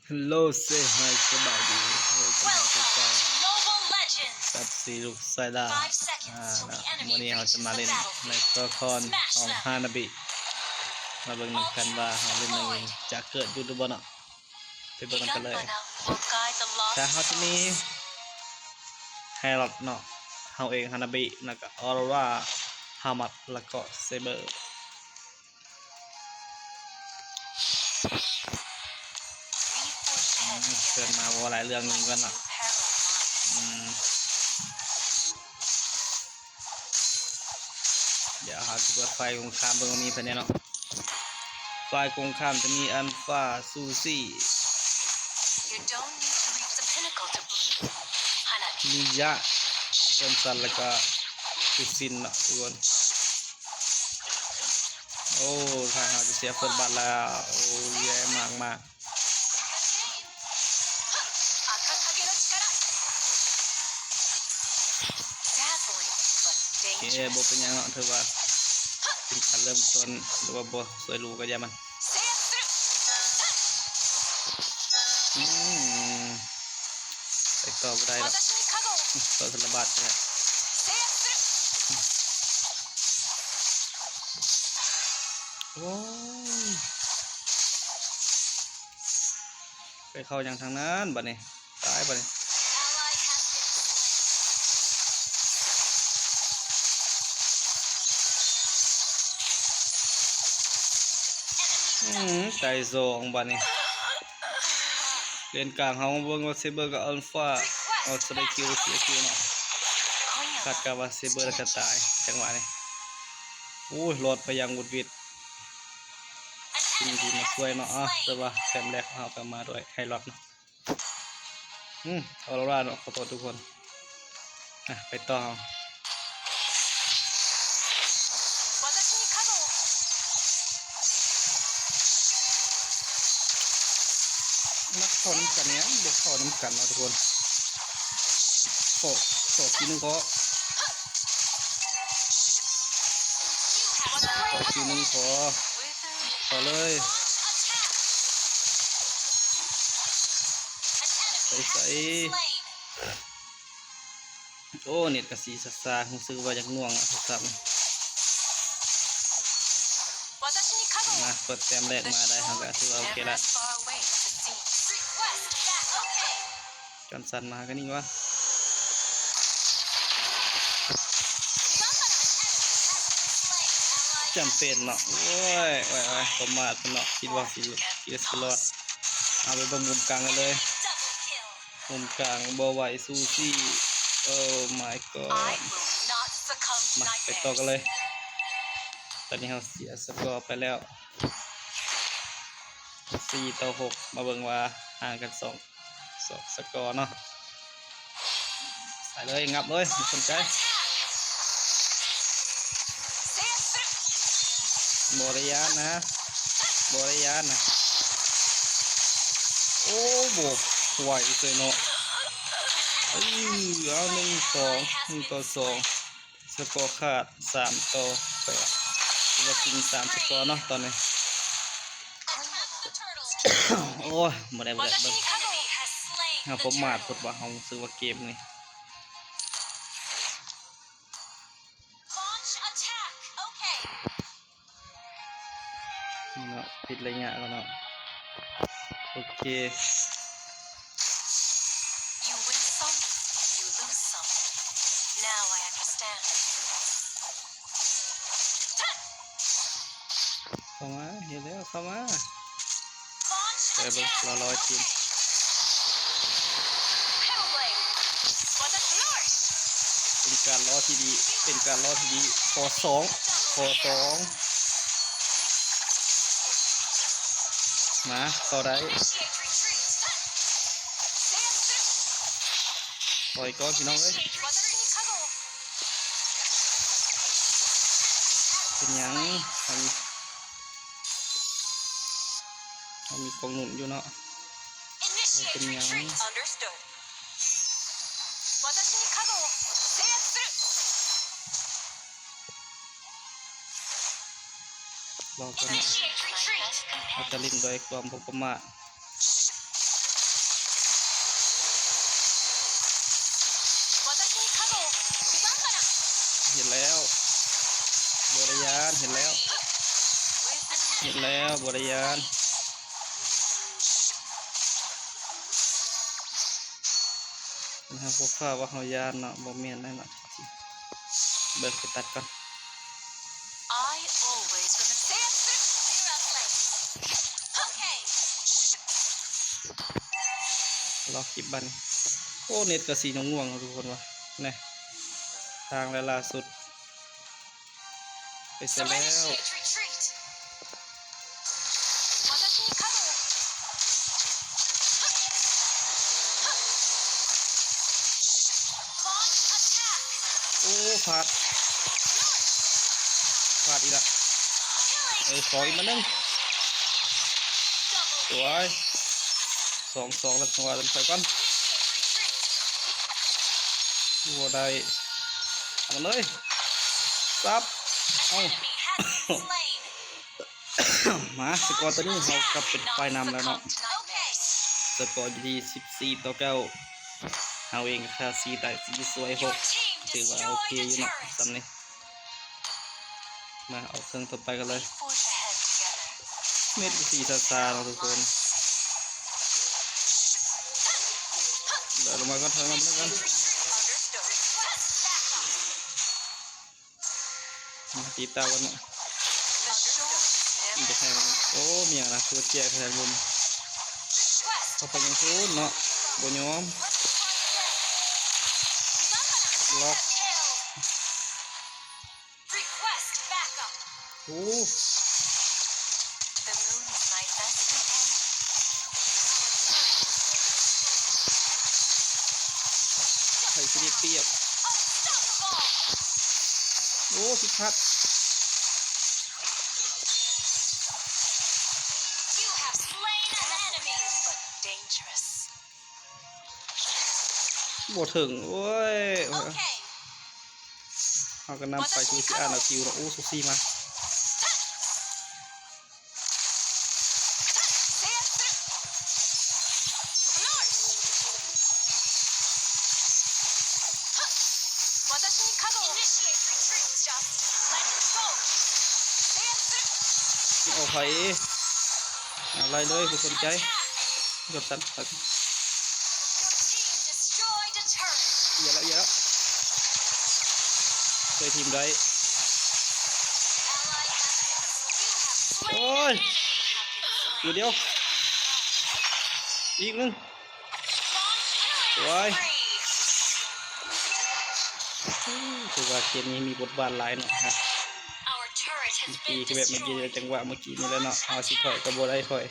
Hello say hi ສະບາຍດີ Welcome to Mobile Legends. ກັບຊີລູກຊາຍດາ Five seconds ອ່າ till the enemy ມື້ນີ້ເຮົາຈະມາຫຼິ້ນ reaches the battlefield. ໃນຕົວລະຄອນຂອງ Smash them. Hanabi ມາເບິ່ງນຳກັນວ່າເຮົາຫຼິ້ນນັ້ນຈະເກີດຢູ່ຫຼືບໍ່ເນາະ ໄປເບິ່ງນຳກັນເລີຍ. Higanbana will guide the lost souls. ຖ້າເຮົາຈະມີ Herald ເນາະ ເຮົາເອງ Hanabi ແລ້ວກໍ Aurora Helmet ແລ້ວກໍ Saber. ອືມ ເຊີນມາເວົ້າຫຼາຍເລື່ອງນີ້ກ່ອນເນາະ. ອືມ ດຽວເຮົາຊິເປີດຝ່າຍກົງຂ້າມເບິ່ງວ່າມີໃຜແດ່ເນາະ. ຝ່າຍກົງຂ້າມຈະມີ Alpha Suzy, You don't need to reach the pinnacle to believe. Hanabi. ມິຍະ ເຊີນສັນ ແລ້ວກໍ Susin ເນາະທຸກຄົນ. ໂອ້ ທາງເຮົາຈະເສຍເຟີສບັດແລ້ວ ໂອ້ ແຍ່ມາກໆ. ເອີ ບໍ່ເປັນຫຍັງເນາະ ຖືວ່າເປັນການເລີ່ມຕົ້ນ ຫຼືວ່າບໍ່ຊ່ວຍຮູ້ກໍຢ່າມັນ. ອືມ ໄປຕໍ່ບໍ່ໄດ້ດອກ ເຂົ້າທາລະບາດແທ້. ໂອ້ຍ ໄປເຂົ້າຫຍັງທາງນັ້ນບາດນີ້ ຕາຍບາດນີ້. ອືມ ຕາຍສອງບາດນີ້. ເລນກາງເຮົາມາເບິ່ງວ່າ Saber ກັບ Alpha ເອົາ Side Q ເສຍ Q ເນາະ ຄາດການວ່າ Saber ຈະຕາຍຈັງຫວະນີ້. ໂອ້ຍ ລອດໄປຢ່າງຫວຸດຫວິດ. ສິ່ງທີ່ມາຊ່ວຍເນາະ ເອົາ ແຕ່ວ່າແຕ້ມແລກເຮົາກໍມາດ້ວຍ Herald ເນາະ. ອືມ Aurora ເນາະ ຂໍໂທດທຸກຄົນ. ອ່ະ ໄປຕໍ່ເຮົາ. ມັກເຂົ້ານຳກັນຫຍັງ ບໍ່ເຂົ້ານຳກັນເນາະທຸກຄົນ. ສອກ ສອກທີໜຶ່ງຂໍ ຂໍທີໜຶ່ງຂໍ ຂໍເລີຍ. ໄປໃສ? ໂອ້ ເນັດກະຊິຊ້າໆ ຮູ້ສຶກວ່າຢາກໜ່ວງອະ ໂທລະສັບ. ມາ ເປີດແຕ້ມແລກມາໄດ້ ເຮົາກະຖືວ່າໂອເຄລະ. ຈອນສັນມາກະນີ້ວະ ຈຳເປັນເນາະ. ໂອ້ຍ ໂອ້ຍ ໂອ້ຍ ປະໝາດເນາະ ຄິດວ່າຊິ ຄິດວ່າຊິລອດ. ເອົາໄປເບິ່ງມຸມກາງກັນເລີຍ. ມຸມກາງບໍ່ໄຫວ Suzy. Oh my god. ມາ ໄປຕໍ່ກັນເລີຍ. ຕອນນີ້ເຮົາເສຍສະກໍໄປແລ້ວ ສີ່ຕໍ່ຫົກ ມາເບິ່ງວ່າຫ່າງກັນສອງ ສອງສະກໍເນາະ. ໃສ່ເລີຍ ງັບເລີຍ ບໍ່ສົນໃຈ. ບໍ່ໄດ້ຢ້ານນະ ບໍ່ໄດ້ຢ້ານນະ. ໂອ້ ບໍ່ໄຫວເລີຍເນາະ. ເອີ ເອົາ ໜຶ່ງສອງ ໜຶ່ງຕໍ່ສອງ ສະກໍຂາດ ສາມຕໍ່ແປດ ຖືວ່າກິນສາມສະກໍເນາະຕອນນີ້. ໂອ້ຍ ບໍ່ໄດ້ ບໍ່ໄດ້ ເບິ່ງ ເຮົາປະໝາດໂພດວ່າ ເຮົາຮູ້ສຶກວ່າເກມນີ້ Launch attack. Okay. ເນາະ ປິດໄລຍະແລ້ວເນາະ. ໂອເຄ You win some, you lose some. Now I understand. ເຂົ້າມາ ເຫັນແລ້ວ ເຂົ້າມາ. ເອີ ເບິ່ງ ລໍ ລໍທີມ ເປັນການລໍທີ່ດີ ເປັນການລໍທີ່ດີ. ຂໍສອງ ຂໍສອງ ມາ ຕໍ່ໄດ້. ຖອຍກ່ອນ ພີ່ນ້ອງເອີຍ. ເປັນຫຍັງ ມັນ ເຮົາມີກອງໜູນຢູ່ເນາະ ບໍ່ເປັນຫຍັງ. ເວົ້າກັນເນາະ ເຮົາຈະຫຼິ້ນດ້ວຍຄວາມບໍ່ປະໝາດ. ເຮັດແລ້ວ ບໍ່ໄດ້ຢ້ານ. ເຮົາບໍ່ຟ້າວວ່າເຮົາຢ້ານເນາະ ບໍ່ແມ່ນແລ້ວເນາະ. ເບິ່ງໄປຕັດກ່ອນ. I always remember. ລໍຄລິບບັດນີ້. ໂອ້ ເນັດກໍສີຫຍ່ວງໆ ທຸກຄົນວ່າ ແນ່ ທາງແລະລ່າສຸດ ໄປໃສແລ້ວ? ໂອ້ ພາດ ພາດອີກລະ. ເອີ ຂໍອີກມາໜຶ່ງ. ສວຍ ສອງສອງ ແລ້ວຈັງຫວະນັ້ນ ໄປກ່ອນ. ບໍ່ໄດ້ ເອົາມາເລີຍ ສັບ ເອົາ ມາ ສະກໍຕອນນີ້ເຮົາກັບເປັນຝ່າຍນຳແລ້ວເນາະ. ສະກໍຢູ່ທີ່ສິບສີ່ຕໍ່ເກົ້າ ເຮົາເອງຄາສີ່ຕາຍສີ່ ສວຍຫົກ ຖືວ່າໂອເຄຢູ່ເນາະ ສ່ຳນີ້. ມາ ອອກເຄື່ອງຕໍ່ໄປກັນເລີຍ. ເມັດສີຊາຊາເນາະທຸກຄົນ. ເດີນລົງມາກ່ອນ ຖອຍມາກ່ອນ. ມາ ຕີຕາກັນເນາະ. ໂອ້ ມີຫຍັງນະ ຄືວ່າແຈກແທງລົມ. ເຂົ້າໄປຍັງພຸ້ນເນາະ ບໍ່ຍອມ ລັອກ. Request backup. ໂອ້ ໃຜຊິໄດ້ປຽບ. ໂອ້ ສິບພັດ. You have slain an enemy. Dangerous. ບໍ່ເຖິງ ໂອ້ຍ. ເຮົາກໍນຳໄປ ຄືຊິອ່ານເອົາຄິວເນາະ. ໂອ້ ສູສີມາ. ໂອເຄ ເອົາໄລ່ເລີຍ ບໍ່ສົນໃຈ. ເກືອບສັນ ເອີ ເອີແລ້ວ ເອີແລ້ວ ຊ່ວຍທີມໄດ້. ໂອ້ຍ ຢູ່ດຽວ ອີກໜຶ່ງ. ໂອ້ຍ ຖືວ່າເກມນີ້ມີບົດບາດຫຼາຍເນາະ. ເມື່ອກີ້ຄືແບບເມື່ອກີ້ ຈັງຫວະເມື່ອກີ້ນີ້ແຫຼະເນາະ ເຮົາຊິຖອຍກໍບໍ່ໄດ້ຖອຍ.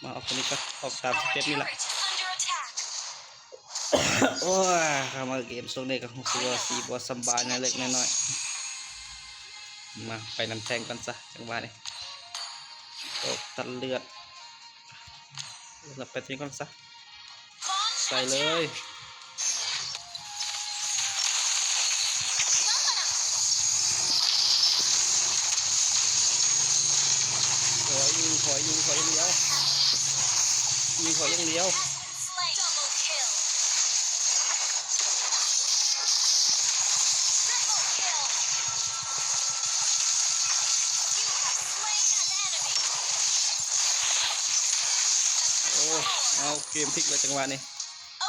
ມາ ອອກຕົວນີ້ກ່ອນ ອອກຕາມສະເຕັບນີ້ລະ. ໂອ້ຍ ເຂົ້າມາເກມຊ່ວງນີ້ກໍຮູ້ສຶກວ່າຊິບໍ່ສະບາຍໜ້ອຍເລັກໜ້ອຍ. ມາ ໄປນຳແທງກ່ອນຊະ ຈັງຫວະນີ້ ອອກຕັດເລືອດ. ເອົາໄປຕົວນີ້ກ່ອນຊະ ໃສ່ເລີຍ. ຂໍຍິງ ຂໍຍິງ ຂໍຢ່າງດຽວ ຍິງຂໍຢ່າງດຽວ. Triple kill. You have slain an enemy. ໂອ້ ເອົາ ເກມພິກແລ້ວຈັງຫວະນີ້.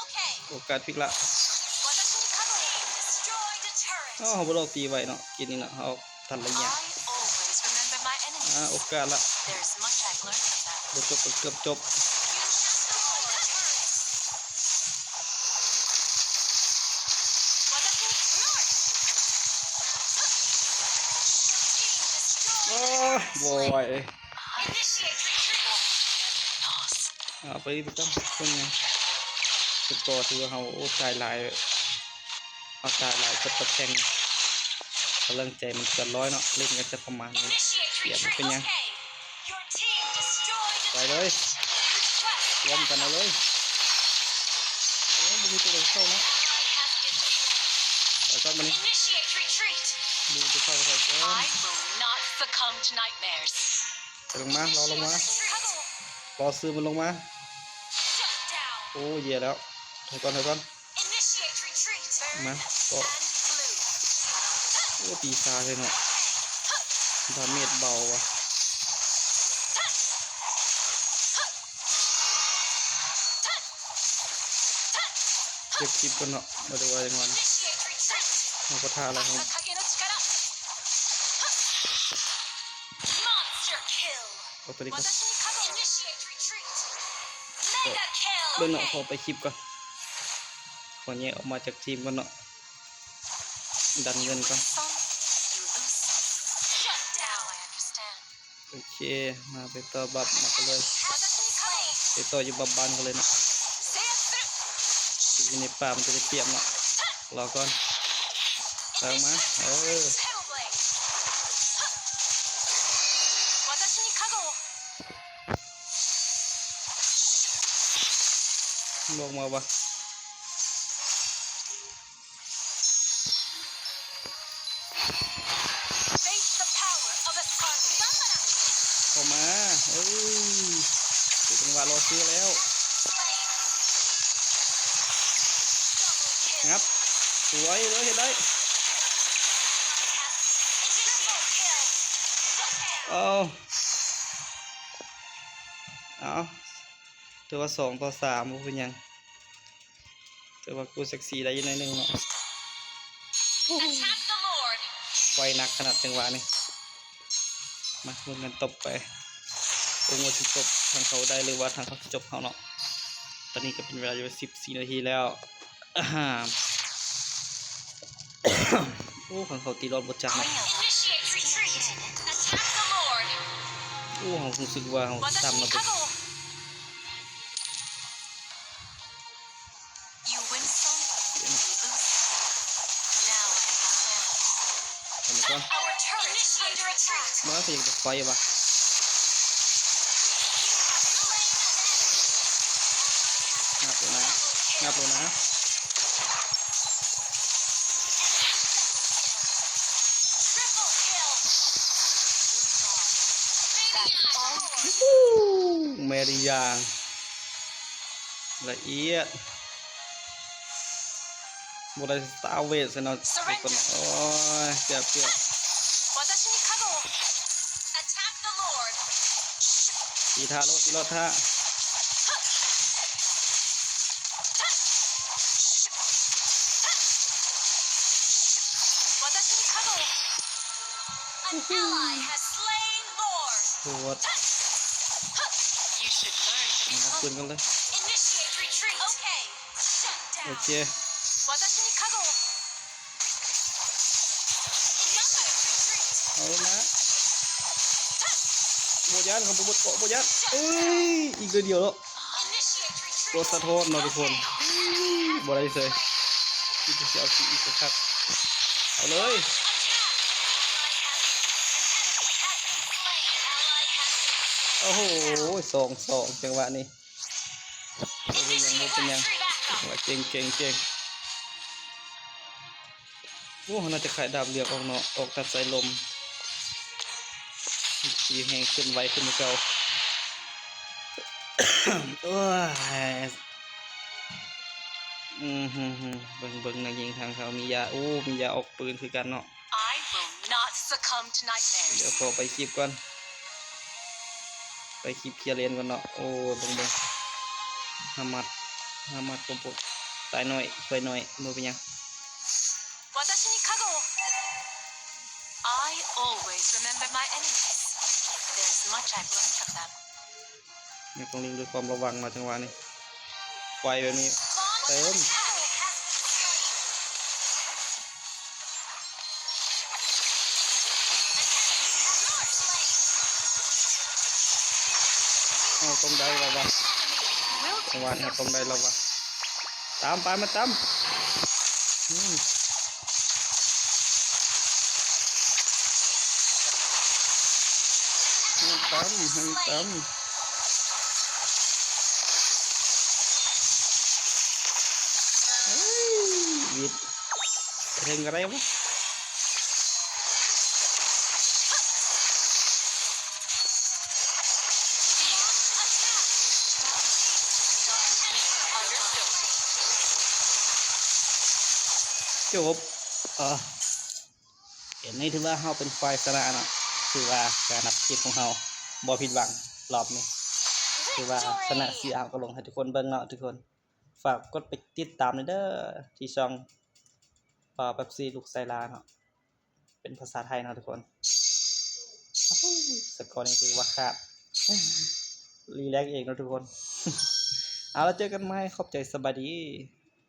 Okay. ໂອກາດພິກລະ. Destroyed a turret. ເຮົາບໍ່ໄດ້ຕີໄວເນາະ ເກມນີ້ເນາະ ເຮົາ ທັນໄລຍະ. I always remember my enemies. ອ່າ ໂອກາດລະ. There's much I've learned from that. ບໍ່ຈົບກໍເກືອບຈົບ. You destroyed a turret. ໂອ້ຍ ບໍ່ໄຫວ. Initiate retreat. ເອົາໄປ ໄປກ່ອນ ເປັນຫຍັງ ສະກໍຖືວ່າເຮົາ ໂອ້ ຕາຍຫຼາຍ ເຮົາຕາຍຫຼາຍ ເກັບຕົວແຂ່ງ ກຳລັງໃຈມັນເກີນຮ້ອຍເນາະ ເຫຼັ້ນກັນຈະປະມານນີ້ Initiate ສຽງມັນເປັນຫຍັງ retreat. Okay. Your team destroyed a turret. ໄປເລີຍ Request ລວມກັນເອົາເລີຍ backup. ໂອ້ ບໍ່ມີຕົວໃດເຂົ້າເນາະ Ally has been killed. ໄປກ່ອນບັດນີ້ Initiate retreat. ບໍ່ມີຕົວເຂົ້າ ໄປກ່ອນ I will not succumb to nightmares. ໄປລົງມາ ລໍລົງມາ Initiate retreat. ລໍຊື້ມັນລົງມາ Shut down. ໂອ້ ແຍ່ແລ້ວ ຖອຍກ່ອນ ຖອຍກ່ອນ. Initiate retreat. ມາ ເກາະ Burn and bloom. ໂອ້ ຕີຊ້າເລີຍເນາະ ດາເມດເບົາວ່ະ. ເກັບຄລິບກ່ອນເນາະ ບໍ່ໄດ້ວ່າຫຍັງວ່ານະ. ເຮົາກໍຖ້າແລ້ວເຮົາ Monster kill. ເອົາຕົວນີ້ກ່ອນ. ເບິ່ງເນາະ ຂໍໄປຄລິບກ່ອນ ຂໍແຍກອອກມາຈາກທີມກ່ອນເນາະ ດັນເງິນກ່ອນ. ໂອເຄ ມາໄປຕໍ່ບັບມາກັນເລີຍ ໄປຕໍ່ຢູ່ບັບບ້ານກັນເລີຍເນາະ. ຢູ່ໃນປ່າມັນຈະໄດ້ປຽບເນາະ. ລໍກ່ອນ ເອົາມາ ເອີ ລົງມາວະ. Face the power of a scorpion. ເຂົ້າມາ ເອີ ຖືກຈັງຫວະລໍຊື້ແລ້ວ Double kill. ງັບ ສວຍເລີຍ ເຮັດໄດ້ Triple kill. ເອົາ ເອົາ ຖືວ່າສອງຕໍ່ສາມ ບໍ່ເປັນຫຍັງ ແຕ່ວ່າກູເຊັກຊີໄດ້ຢູ່ໜ້ອຍໜຶ່ງເນາະ. Attack the Lord. ໄຟໜັກຂະໜາດຈັງຫວະນີ້. ມາເບິ່ງກັນຕໍ່ໄປ ເບິ່ງວ່າຊິຈົບທາງເຂົາໄດ້ ຫຼືວ່າທາງເຂົາຊິຈົບເຮົາເນາະ. ຕອນນີ້ກໍເປັນເວລາຢູ່ສິບສີ່ນາທີແລ້ວ. ອາ ໂອ້ ທາງເຂົາຕີລອດບໍ່ຈັກເນາະ. Initiate retreat. Attack the Lord. ໂອ້ ເຮົາຮູ້ສຶກວ່າເຮົາຊ້ຳແລ້ວ. You win some, you lose some. Now I understand. ເອົາໄປກ່ອນ Our turret is under attack. ມາຊິໄປໄຟວະ You have slain an enemy. ນັບແລ້ວນະ ນັບແລ້ວນະ. Triple kill. Maniac. ໂອ້ ແມຣີຢາງ ລະອຽດ ບໍ່ໄດ້ສະຕາເວດຊະເນາະ. Surrender. ໂອ້ຍ ເຈັບ ເຈັບ. 私に加護を。Attack the Lord. ຕີທ່າໂລດ ຕີໂລດທ່າ. 私に加護を。An ally has slain Lord. ໂຫດ You should learn to be ເອົາ humble. ຄືນກັນເລີຍ. Initiate retreat. Okay. Shut down. ໂອເຄ 私に加護を。 ເອົາລະນະ ບໍ່ຢ້ານ ເຂົາບໍ່ເກາະ ບໍ່ຢ້ານ. ເອີຍ ອີກໜ້ອຍດຽວເນາະ Initiate retreat. ໂດນສະທ້ອນເນາະທຸກຄົນ ບໍ່ໄດ້ເສີຍ ຄິດວ່າຊິເອົາຄືອີກຄັກໆ. ເອົາເລີຍ Ally has been slain. Ally has been slain. Ally has been slain. ໂອ້ໂຫ ສອງສອງ ຈັງຫວະນີ້ ບໍ່ເປັນຫຍັງ ບໍ່ເປັນຫຍັງ ເກັ່ງ ເກັ່ງ ເກັ່ງ. ໂອ້ ເຮົາໜ້າຈະຂາຍດາບເຫຼືອງອອກເນາະ ອອກຕັດສາຍລົມ ຊິແຮງຂຶ້ນ ໄວຂຶ້ນກວ່າເກົ່າ. ໂອ້ຍ ອືມ ເບິ່ງ ເບິ່ງນາງຍິງທາງເຮົາ ມີຢາ ໂອ້ ມີຢາອອກປືນຄືກັນເນາະ. I will not succumb to nightmares. ດຽວຂໍໄປຄລິບກ່ອນ ໄປຄລິບເຄຍເລນກ່ອນເນາະ. ໂອ້ ເບິ່ງ ເບິ່ງ ຮາມັດ ຮາມັດກໍບໍ່ຕາຍໜ້ອຍ ຊ່ວຍໜ້ອຍ ບໍ່ເປັນຫຍັງ. 私に加護を。I always remember my enemies. There's much I've learned from them. ຍັງຕ້ອງຫຼິ້ນດ້ວຍຄວາມລະວັງເນາະ ຈັງຫວະນີ້ ໄຟແບບນີ້ ເຕີມ ເຮົາຕ້ອງໄດ້ແລ້ວວະ ຈັງຫວະນີ້ເຮົາຕ້ອງໄດ້ແລ້ວວະ. ຕາມໄປ ມາຕາມ ອືມ ໃຫ້ມັນຕຳ ໃຫ້ມັນຕຳ ເອີ ວິດ ເທິງກໍໄດ້ວະ. ຈົບ ເອີ ເກມນີ້ຖືວ່າເຮົາເປັນຝ່າຍຊະນະເນາະ ຖືວ່າການນັບຄລິບຂອງເຮົາບໍ່ຜິດຫວັງ ລອບນີ້ຖືວ່າຊະນະ Victory! ຊິເອົາກະລົງໃຫ້ທຸກຄົນເບິ່ງເນາະທຸກຄົນ. ຝາກກົດໄປຕິດຕາມແດ່ເດີ ທີ່ຊ່ອງ ເປັບຊີ ລູກໄຊລາເນາະ ເປັນພາສາໄທເນາະທຸກຄົນ. ໂອ້ໂຫ ສະກໍນີ້ຖືວ່າຂາດ ຣີແລັກເອງເນາະທຸກຄົນ. ເອົາລະ ເຈີກັນໃໝ່ ຂອບໃຈ ສະບາຍດີ.